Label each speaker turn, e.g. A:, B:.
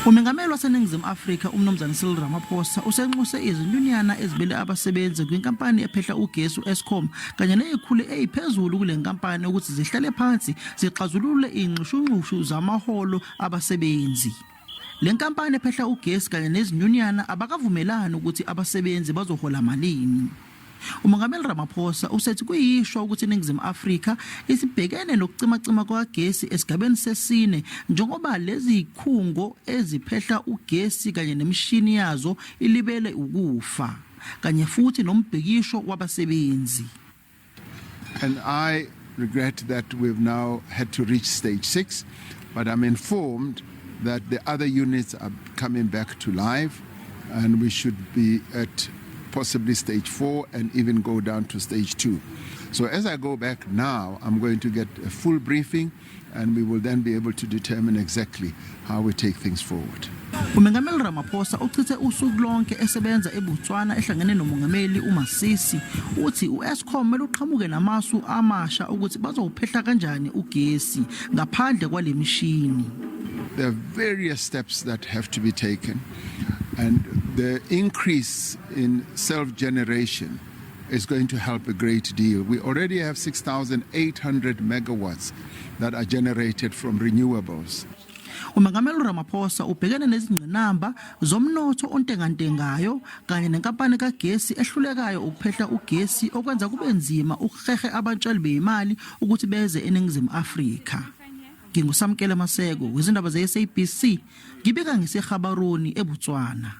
A: Umengameli waseNingizimu Afrika uMnumzane Cyril Ramaphosa usenxuse izinyunyana ezibele abasebenzi kwinkampani ephehla ugesi u-Eskom kanye nezikhulu eziphezulu kule nkampani ukuthi zihlale phansi zixazulule inxushunxushu zamaholo abasebenzi. Le nkampani ephehla ugesi kanye nezinyunyana abakavumelani ukuthi abasebenzi bazohola malini. Umongameli Ramaphosa usethi kuyishwa ukuthi iNingizimu Afrika isibhekene nokucimacima kukagesi esigabeni sesine njengoba lezi khungo eziphehla ugesi kanye nemishini yazo ilibele ukufa kanye futhi nombhikisho wabasebenzi.
B: And I regret that we've now had to reach stage 6, but I'm informed that the other units are coming back to life and we should be at possibly stage 4 and even go down to stage 2. So as I go back now, I'm going to get a full briefing and we will then be able to determine exactly how we take things forward.
A: Umengameli Ramaphosa uchithe usuku lonke esebenza eBotswana ehlangene nomongameli uMasisi. Uthi uEskom kumele uqhamuke namasu amasha ukuthi bazowuphehla kanjani ugesi ngaphandle kwalemishini.
B: There are various steps that have to be taken, and the increase in self-generation is going to help a great deal. We already have 6,800 megawatts that are generated from renewables.
A: Umengameli Ramaphosa ubhekene nezingqinamba zomnotho ontengantengayo kanye nenkampani kagesi ehlulekayo ukuphehla ugesi okwenza kube nzima ukuheha abatshali bemali ukuthi beze eNingizimu Afrika. NginguSamkele Maseko wezindaba ze-SABC ngibika ngiseGaborone eBotswana.